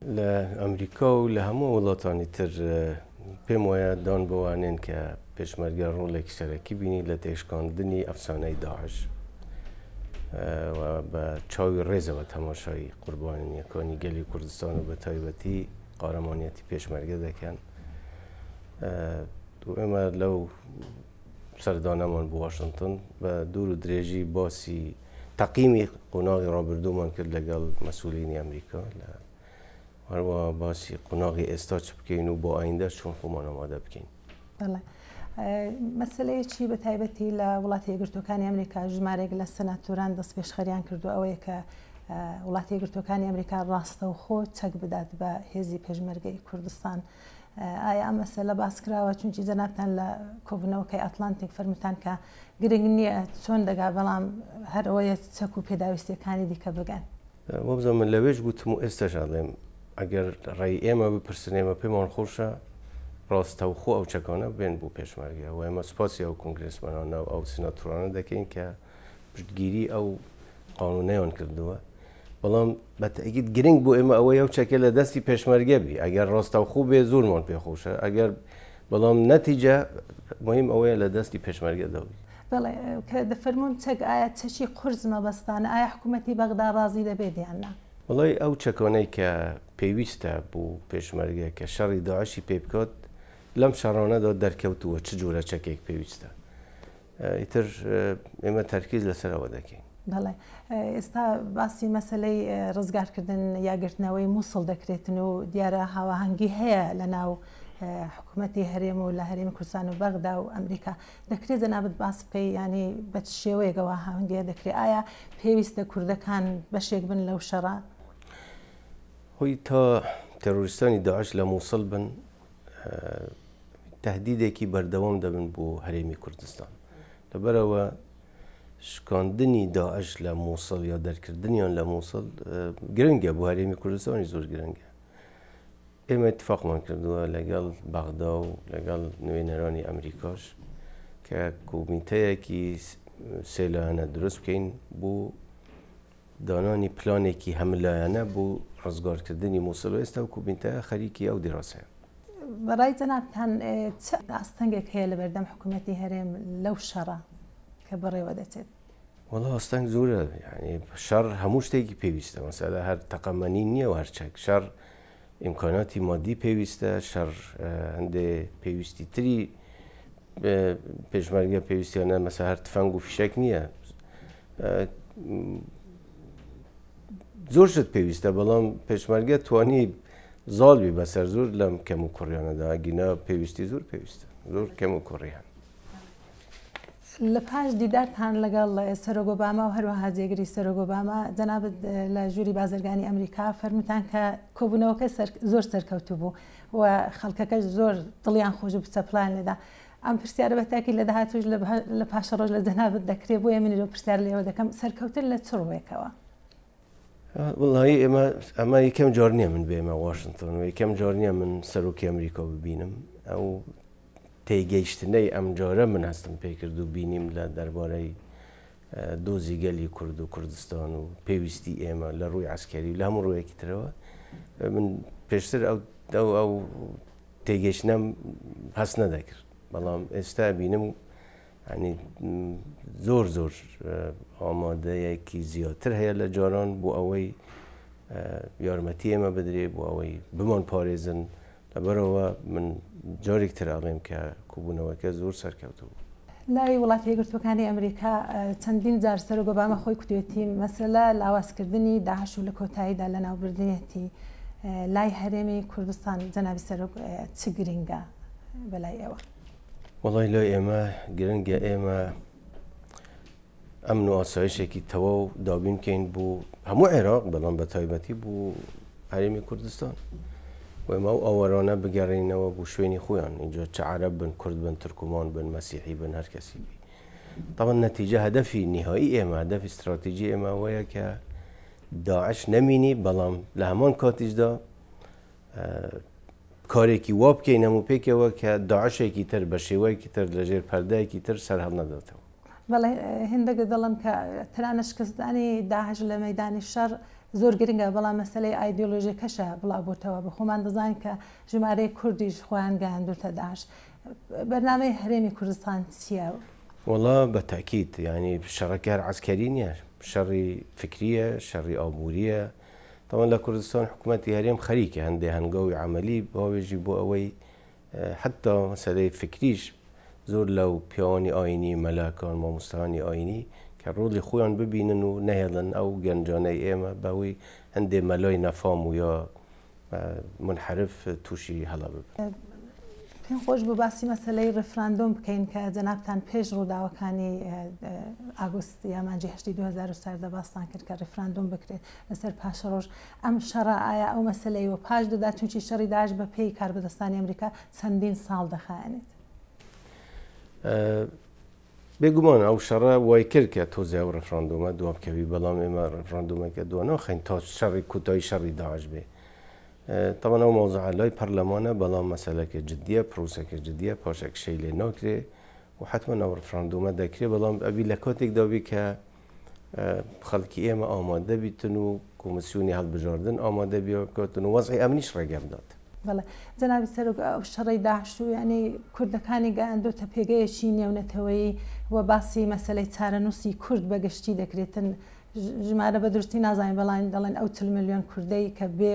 لە ئەمریکا و لە هەموو وڵاتانی تر پێم وایە دان بەوانێن کە پێشمەرگە ڕۆڵێکی سەرەکی بینی لە تێکشکاندنی ئەفسانەی داعش و بە چاوی ڕێزەوە تەماشای قوربانیەکانی گەلی کوردستان و بە تایبەتی قارەمانیەتی پێشمەرگە دەکەن. ئێمە لەو سەردانەمان بۆ واشنتن بە دوور و درێژی باسی تەقیمی قۆناغی ڕابردوومان کرد لەگەڵ مەسئولینی ئەمریکا لە هەروەها باسی قۆناغی ئێستا چ بکەین و بۆ ئایندە چۆن خۆمان ئامادە بکەین. بەڵێ مەسەلەیەکی بە تایبەتی لە وڵاتی یەکگرتووەکانی ئەمریکا ژمارێک لە سەناتۆران دەستپێشخەریان کردو ئەوەیە کە وڵاتی یەکگرتووەکانی ئەمریکا ڕاستەوخۆ چەک بدات بە هێزی پێشمەرگەی کوردستان. ئایا ئەم مەسەلە باس کراوە؟ چونکی جەنابتان لە کۆبوونەوەکەی ئەتلانتیک فەرمووتان کە گرنگ نییە چۆن دەگا بەڵام هەر ئەوەیە چەک و پێداویستیەکانی دیکە بگەن. وابزانم من لەوێش گوتم و ئێستاش ئەڵێم ئەگەر ڕێی ئێمە بپرسن ئێمە پێمان خۆشە ڕاستەوخۆ ئەو چەکانە بێن بۆ پێشمەرگە و ئێمە سوپاسی ئەو کۆنگرێسمەنانە و ئەو سیناتۆرانە دەکەین کە پشتگیری ئەو قانونەیان کردووە بەڵام بە تەئکید گرنگ بۆ ئێمە ئەوەیە ئەو چەکە لە دەستی پێشمەرگە بی ئەگەر ڕاستەوخۆ بێ زۆرمان پێخۆشە ئەگەر بەڵام نەتیجە مهم ئەوەیە لە دەستی پێشمەرگە داوی. بەڵێ کە دەفەرموون چەک ئایا چەکی قورس مەبەستانە ئایا حکوومەتی بەغدا ڕازی دەبێت یان نا؟ وەڵای ئەو چەکانەی کە پێویستە بۆ پێشمەرگە کە شەڕی داعشی پێ بکات لەم شەڕانەدا دەرکەوتووە چ جۆرە چەکێک پێویستە ئیتر ئێمە تەرکیز لەسەر ئەوە دەکەین. بەڵێ ئێستا باسی مەسەلەی ڕزگارکردن یا گرتنەوەی موسڵ دەکرێتن و دیارە هاواهەنگی هەیە لە ناو حکوومەتی هەرێم و لە هەرێمی کوردستان و بەغدا و ئەمریکا دەکرێت جەنابت باس بکەی ینی بە چ شێوەیەکەوە هاوەنگیە دەکرێت ئایا پێویستە کوردەکان بەشێک بن لەو شەڕە؟ هۆی تا تێرۆریستانی داعش لە مووسڵ بن تهدیدێکی بەردەوام دەبن بۆ هەرێمی کوردستان. لەبەرئەوە شکاندنی داعش لە مووسڵ یا دەرکردنیان لە مووسڵ گرنگە بۆ هەرێمی کوردستانی زۆر گرنگە. ئێمە اتفاقمان کردووە لەگەڵ بەغدا و لەگەڵ نوێنەرانی ئەمریکاش کە کۆمیتەیەکی سێلایەنە دروست بکەین بۆ دانانی پلانێکی هەمەلایەنە بۆ ڕزگارکردنی مووسڵ و ئێستا ئەو کۆمیتەیە خەریکی ئەو دیراسەیە. بە ڕای جەنابتان چ ئاستەنگێک هەیە لەبەردەم حکوومەتی هەرێم لەو شەڕە کە بەڕێوە دەچێت؟ وەڵا ئاستەنگ زۆرە، یانی شەڕ هەموو شتێکی پێویستە، مەسەلە هەر تەقەمەنی نییە و هەر چەک، شەڕ ئیمکاناتی مادی پێویستە، شەڕ هەندێ پێویستی تری پێشمەرگە پێویستیانە، مەسە هەر تفەنگ و فیشەک نییە، زۆر شت پێویستە، بەڵام پێشمەرگە توانی زاڵ بی بەسەر زۆر لەم کەم و کوڕیانەدا، ئەگینا پێویستی زۆر پێویستە، زۆر کەم و کوڕی هەن. لە پاش دیدارتان لەگەڵ سەرۆک ئۆباما و هەروەها جێگری سەرۆک ئۆباما، جەنابت لە ژووری بازرگانی ئەمریکا فەرمووتان کە کۆبوونەوەکە زۆر سەرکەوتوو بوو و خەڵکەکەش زۆر دڵیان خۆش بوو چەپڵیان لێدا. ئەم پرسیارە بە تاکید لە داهاتووش لە پاشەڕۆژ لە جەنابت دەکرێت، بۆیە منیش ئەو پرسیارە لێوە دەکەم، سەرکەوتن لە چ ڕووێکەوە؟ وەڵایی ئێمە ئەمە یەکەم جار نییە من بێمە واشنتۆن و یەکەم جار نییە من سەرۆکی ئەمریکا ببینم. ئەو تێگەیشتنەی ئەم جارە من هەستم پێکرد و بینیم لە دەربارەی دۆزی گەلی کورد و کوردستان و پێویستی ئێمە لە ڕووی عسکەری و لە هەموو ڕوویەکی ترەوە من پێشتر ئەو ئەو ئەو تێگەیشتنەم هەست نەدەکرد، بەڵام ئێستا بینم ینی زۆر زۆر ئامادەیەکی زیاتر هەیە لە جاران بۆ ئەوەی یارمەتی ئێمە بدرێ، بۆ ئەوەی بمان پارێزن. لەبەرەوە من جارێک تر ئەڵێم کە کۆبوونەوەکە زۆر سەرکەوتوو بوو. لای وڵاتە یەکگرتووەکانی ئەمریکا چەندین جار سەرۆک ئۆباما خۆی کوتوێتی مەسەلە لاوازکردنی داعش و لە کۆتاییدا لەناوبردنیەتی. لای هەرێمی کوردستان جەنابی سەرۆک چ گرنگە بەلای ئێوە؟ وەڵای لای ئێمە گرنگە ئێمە ئەمن و ئاسایشێکی تەواو دابین بکەین بۆ هەموو عێراق، بەڵام بە تایبەتی بۆ هەرێمی کوردستان. و ئێمە ئەو ئاوارانە بگەڕێنەوە بۆ شوێنی خۆیان، اینجا چ عەرەب بن، کورد بن، تورکمان بن، مەسیحی بن، هەر کەسی بی. طبعا نەتیجە هەدەفی نیهایی ئێمە، هەدەفی استراتیژی ئێمە ئەوەیە کە داعش نەمینی، بەڵام لە هەمان کاتیشدا کارێکی وا بکەین هەموو پێکەوە کە داعشێکی تر بە شێوەیەکی تر لەژێر پەردەیەکی تر سەرهەڵنەداتەوە. بەڵێ هێندەک دەڵێم کە تەنانەت شکستدانی داعش لە مەیدانی شەڕ زۆر گرنگە، بەڵام مەسەلەی ئایدیۆلۆژیەکەشە بڵاوبۆتەوە، بە خۆمان دەزانین کە ژمارەیەک کوردیش خۆیان گەیاندۆتە داعش. بەرنامەی هەرێمی کوردستان چییە؟ وەڵا بە تەئکید یانی شەڕەکە هەر عەسکەری نییە، شەڕی فکرییە، شەڕی ئابوورییە. تەبعەن لە کوردستان حکوومەتی هەرێم خەریکە هەندێ هەنگاوی عەمەلی باوێژی بۆ ئەوەی حەتتا مەسەلەی فکریش زۆر لەو پیاوانی ئاینی، مەلاکان، مامۆستایانی ئاینی کە ڕۆڵی خۆیان ببینن و نەهێڵن ئەو گەنجانەی ئێمە بەهۆی هەندێ مەلای نەفام و یا منحرف تووشی هەڵە ببن. پێم خۆش بوو باسی مەسەلەی ڕێفراندۆم بکەین کە جەنابتان پێش ڕووداوەکانی ئاگوست یا مانگی هەشتی 2014 باستان کرد کە ڕێفراندۆم بکرێت لەسەر پاشەڕۆژ ئەم شەڕە ئایا ئەو مەسەلەی وە پاش دەدا چونکی شەڕی داعش بە پێی کاربەدەستانی ئەمریکا چەندین ساڵ دەخایەنێت؟ بێگومان ئەو شەڕە وای کرد کە تۆزێ ئەو ڕێفراندۆمە دوا بکەوی، بەڵام ئێمە ڕێفراندۆمەکە دوا ناخەین تا شەڕی کۆتایی شەڕی داعش بێ. تەبعەن ئەو مەوزوعە لای پەرلەمانە، بەڵام مەسەلەکە جدیە، پرۆسەکە جدیە، پاشەکشەی لێ ناکرێ و حەتمەن ئەو ڕێفراندۆمە دەکرێ، بەڵام ئەبی لە کاتێکدا بی کە خەڵکی ئێمە ئامادە بیتن و کۆمیسیۆنی هەڵبژاردن ئامادە بکاتن و وەزعی ئەمنیش ڕێگە بدات. بەڵێ جەنابی سەرۆک، ئەو شەڕەی داعش و یانی کوردەکانی گەیاندۆتە پێگەیەکی نێونەتەوەیی و باسی مەسەلەی چارەنووسی کورد بە گشتی دەکرێتن، ژمارە بە دروستی نازانین بەڵام دەڵێن ئەو 40 ملیۆن کوردەی کە بێ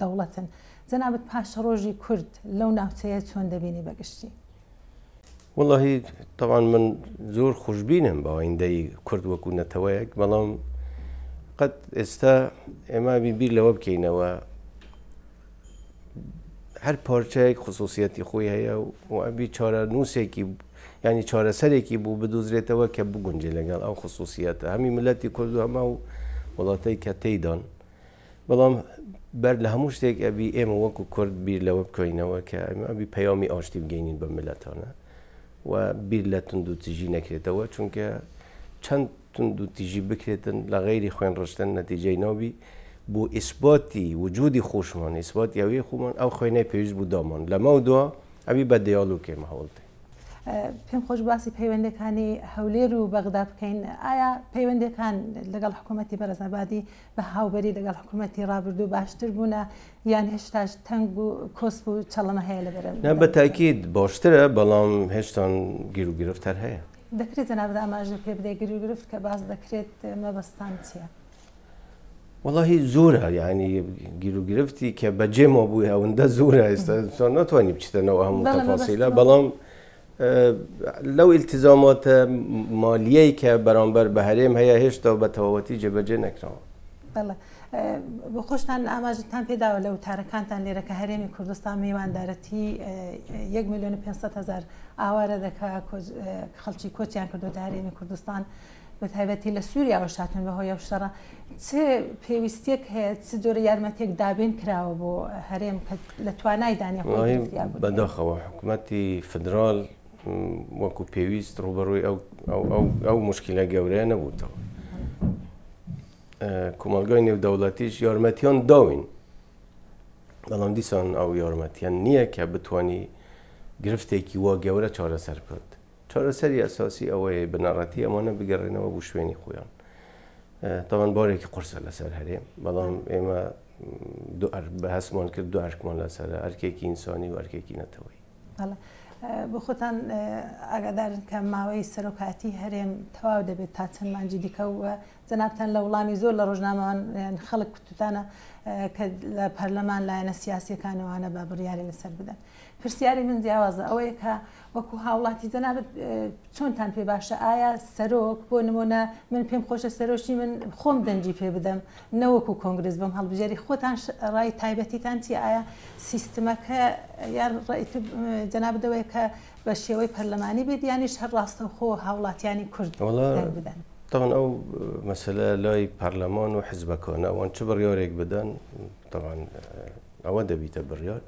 دەوڵەتن. جەنابت پاشەڕۆژی کورد لەو ناوچەیە چۆن دەبینی بە گشتی؟ وەڵاهی تەبعەن من زۆر خۆشبینم بە ئایندەی کورد وەکو نەتەوەیەک، بەڵام قەت ئێستا ئێمە بی بیر لەوە بکەینەوە هەر پارچەیەک خصوصیەتی خۆی هەیە و ئەبی چارەنووسێکی ینی چارەسەرێکی بوو بدۆزرێتەوە کە بگونجێ لەگەڵ ئەو خصوصیەتە هەمی ملەتی کورد و هەمە و وڵاتەی کە تێیدان. بەڵام بەر لە هەموو شتێک ئەبی ئێمە وەکو کورد بیر لەوە بکەینەوە کە ئێمە ئەبی پەیامی ئاشتی بگەینین بە ملەتانە و بیر لە توندوتیژی نەکرێتەوە، چونکە چەند توندوتیژی بکرێتن لە غەیری خوێن ڕشتن نەتیجەی نابی. بۆ ئیسباتی وجودی خۆشمان، ئیسباتی ئەوەی خۆمان، ئەو خوێنەی پێویست بوو دامان، لەمەو دوا ئەبی بە دیالۆگ ئێمە هەوڵ دەین. پێم خۆش باسی پەیوەندەکانی هەولێر و بەغدا بکەین. ئایا پەیوەندەکان لەگەڵ حکوومەتی بەرزنەبادی بە هاوبەری لەگەڵ حکوومەتی ڕابردوو باشتر بوونە یان هێشتاش تەنگ و کۆسپ و چەڵەمە هەیە لە بەرەم؟ نا، بە تاکید باشترە، بەڵام هێشتان گیروگرفت هەر هەیە. دەکرێت جەنابت ئاماژە پێ بدەیت گیروگرفت کە باس دەکرێت مەبەستان چییە؟ وەڵاهی زۆرە، یعنی گیروگرفتی کە بەجێ مابووی ئەوەندە زۆرە ئێستا ئینسان ناتوانانی بچیتە ناو هەموو تەفاسیلە، بەڵام لەو ئیلتیزاماتە مالیەی کە بەرامبەر بە هەرێم هەیە هێشتا بە تەواوەتی جێبەجێ نەکراوە. بەڵێ بۆ خۆشتان ئاماژەتان پێداوە لە وتارەکانتان لێرە کە هەرێمی کوردستان میواندارەتی 1 میلیۆن و 500 هەزار ئاوارە دەکا، خەڵکی کۆچیان کردووەتە هەرێمی کوردستان، بە تایبەتی لە سووریاوە شاتون بەهۆی ئەو شەڕە. چ پێویستیەک هەیە، چ جۆرە یارمەتیەک دابین کراوە بۆ هەرێم کە لە توانایدا نیە خۆی گرفتی ئابووری هەیە؟ بەداخەوە حکومەتی فیدرال وەکو پێویست ڕووبەڕووی ئەو مشکلە گەورەیە نەبووتەوە. کۆمەڵگای نێودەوڵەتیش یارمەتیان داوین، بەڵام دیسان ئەو یارمەتیان نییە کە بتانی گرفتێکی وا گەورە چارەسەر بکات. چارەسەری ئەساسی ئەوەیە بنەڕەتی ئەمانە بگەڕێنەوە بۆ شوێنی خۆیان. تاوان بارێکی قورسە لەسەر هەرێم، بەڵام ئێمە بە هەستمان کرد دوو ئەرکمان لەسەرە، ئەرکێکی ئینسانی و ئەرکێکی نەتەوەیی. بۆ خۆتان ئاگادارن کە ماوەی سەرۆکایەتی هەرێم تەواو دەبێت تا چەند مانگی دیکە و جەنابتان لە وڵامی زۆر لە ڕۆژنامەوان خەڵک کوتوتانە کە لە پەرلەمان لایەنە سیاسیەکانەوانە بە بڕیاری لەسەر بدەن. پرسیاری من جیاوازە، ئەوەیە کە وەکو هاوڵاتی جەنابت چۆنتان پێ باشە ئایا سەرۆک بۆ نمونە من پێم خۆشە سەرۆکی من خۆم دەنگی پێ بدەم نەوەکو کۆنگرس بم هەڵبژێری، خۆتان ڕای تایبەتیتان چی؟ ئایا سیستمەکە یان جەنابت ئەوەیە کە بە شێوەی پەرلەمانی بێت یانیش هەر ڕاستەوخۆ هاوڵاتیانی کورد دەنگ بدەن؟ طبعا ئەو مەسەلە لای پەرلەمان و حزبەکانە، ئەوان چ بڕیارێک بدەن طبعا ئەوە دەبیتە بڕیار،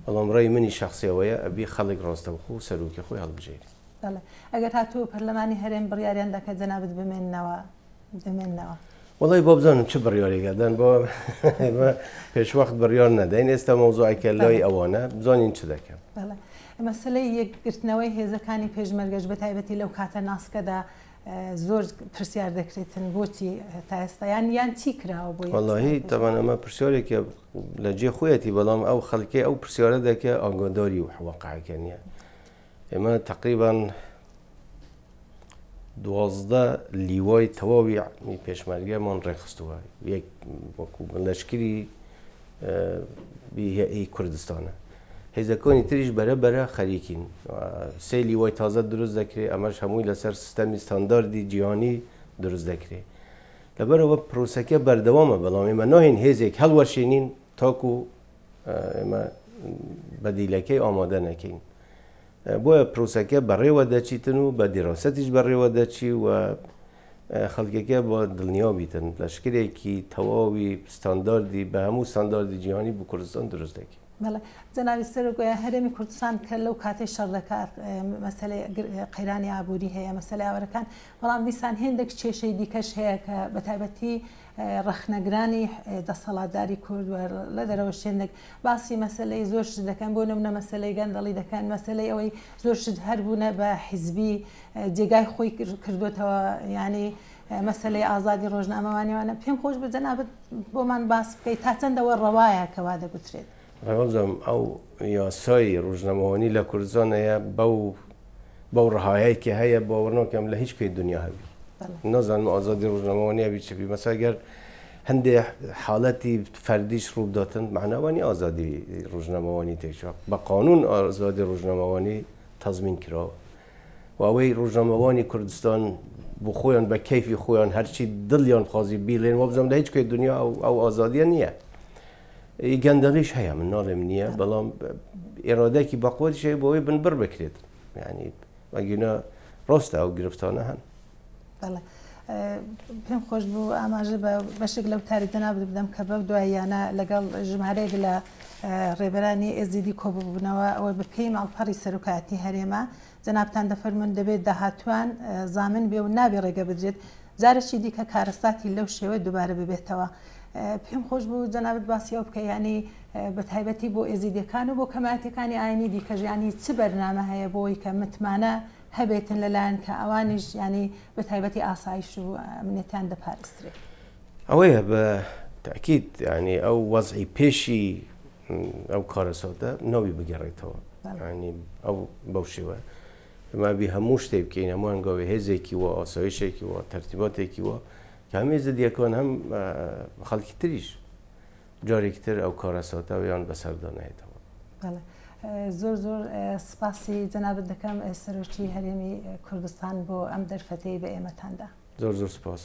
بەڵام ڕای منی شەخسی ئەوەیە ئەبی خەڵک ڕاستەوخۆ سەرۆکی خۆی هەڵبژێری. بەڵێ ئەگەر هاتوو پەرلەمانی هەرێم بڕیاریان دا کە جەنابت بمێننەوە دەمێننەوە؟ وەڵی بۆ بزانم چ بڕیارێک ئەدەن، بۆ پێشوەخت بڕیار نەدەین، ئێستا مەوزوعێکە لای ئەوانە بزانین چ دەکەن. بەڵێ مەسەلەی یەکگرتنەوەی هێزەکانی پێشمەرگەش بە تایبەتی لەو کاتە ناسکەدا زۆر پرسیار دەکرێتن بۆچی تا ئێستا یان یان چی کراوە بۆ وەڵاهی تەبعەن ئەمە پرسیارێکە لە جێ خۆیەتی بەڵام ئەو خەڵکەی ئەو پرسیارە دەکە ئاگاداری و واقعەکە نییە ئێمە تقریبان 12 لیوای تەواوی پێشمەرگەمان ڕێکخستووە یەک وەکو لەشکری ی کوردستانە. هێزەکانی تریش بەرە بەرە خەریکین. سێ لیوای تازە دروست دەکرێ، ئەمەش هەمووی لەسەر سیستەمی ستانداردی جیهانی دروست دەکرێ. لەبەرئەوە پرۆسەکە بەردەوامە، بەڵام ئێمە ناهێن هێزێک هەڵوەشێنین تاکو ئێمە بەدیلەکەی ئامادە نەکەین. بۆیە پرۆسەکە بەڕێوە دەچیتن و بە دیراسەتیش بەڕێوە دەچی و خەڵکەکە با دڵنیا بیتن لەشکرێکی تەواوی ستانداردی بە هەموو ستانداردی جیهانی بۆ کوردستان دروست دەکەین. بەڵێ جەنابی سەرۆک هەرێمی کوردستان کە لەو کاتەی شەڕ دەکات مەسەلەی قەیرانی ئابووری هەیە مەسەلەی ئاوارەکان بەڵام دیسان هێندێک کێشەی دیکەش هەیە کە بە تایبەتی ڕەخنەگرانی دەسەڵاتداری کورد و لە دەرەوەش هێندێک باسی مەسەلەی زۆر شت دەکەن بۆ نمونە مەسەلەی گەندەڵی دەکەن مەسەلەی ئەوەی زۆر شت هەربوونە بە حیزبی جێگای خۆی کردوێتەوە ینی مەسلەی ئازادی ڕۆژنامەوانیوانە پێم خۆش بە جەنابەت بۆمان باس بکەیت تا چەندەوە ڕەوایە کەوا دەگوترێت. ڕەوەزم ئەو یاسای ڕۆژنامەوانی لە کوردستان هەیە بەو بەو ڕەهایەی کە هەیە باوەڕ ناکەم لە هیچ کوێی دنیا هەبی نازانم ئازادی ڕۆژنامەوانی هەبی چ بی مەسا گەر هەندێ حاڵەتی فەردیش ڕووبداتن معناوانی ئازادی ڕۆژنامەوانی تێکچوە بە قانون ئازادی ڕۆژنامەوانی تەزمین کراوە و ئەوەی ڕۆژنامەوانی کوردستان بۆ خۆیان بە کەیفی خۆیان هەرچی دڵیان خوازی بیڵێن وابزانم لە هیچ کوێی دنیا ئەو ئازادیە نییە گەندەڵیش هەیە من ناڵێم نییە بەڵام ئێرادێکی بەقوەتیش هەیە بۆ ئەوەی بنبڕ بکرێت یعنی ئەگینا ڕاستە ئەو گرفتانە هەن. بەڵێ پێم خۆش بوو ئاماژە بە بەشێک لەو تاری جەنابت بدەم کە بەو دواییانە لەگەڵ ژمارەیەک لە ڕێبەرانی ئێزیدی کۆببوونەوە ئەوە بە پێی ماڵپەڕی سەرۆکایەتی هەرێمە جەنابتان دەفەرموون دەبێت داهاتووان زامن بێ و نابێ ڕێگە بدرێت جارێکی دیکە کارەساتی لەو شێوە دووبارە ببێتەوە. پێم خۆش بوو جەنابت باسی ئەو بکە یانی بە تایبەتی بۆ ئێزیدیەکان و بۆ کەمایەتەکانی ئاینی دیکەش ینی چ بەرنامە هەیە بۆی کە متمانە هەبێتن لەلایەن کە ئەوانیش ینی بە تایبەتی ئاسایش و ئەمنیەتیان دەپارێزرێت. ئەوەیە بە تاکید ینی ئەو وەزعی پێشی ئەو کارەساتە ناوی بگەڕێتەوە ینی ئەو بەو شێوە ئێمە بی هەموو شتێک بکەین هەموو هەنگاوی هێزێکی و ئاسایشێکی و تەرتیباتێکی و کە هەم ئێزدیەکان هەم خەڵکی تریش جارێکی تر ئەو کارەساتە یان بەسەردا نایەتەوە. بەڵێ زۆر زۆر سپاسی جەنابت دەکەم سەرۆکی هەرێمی کوردستان بۆ ئەم دەرفەتەی بە ئێمەتاندا. زۆر زۆر سپاس.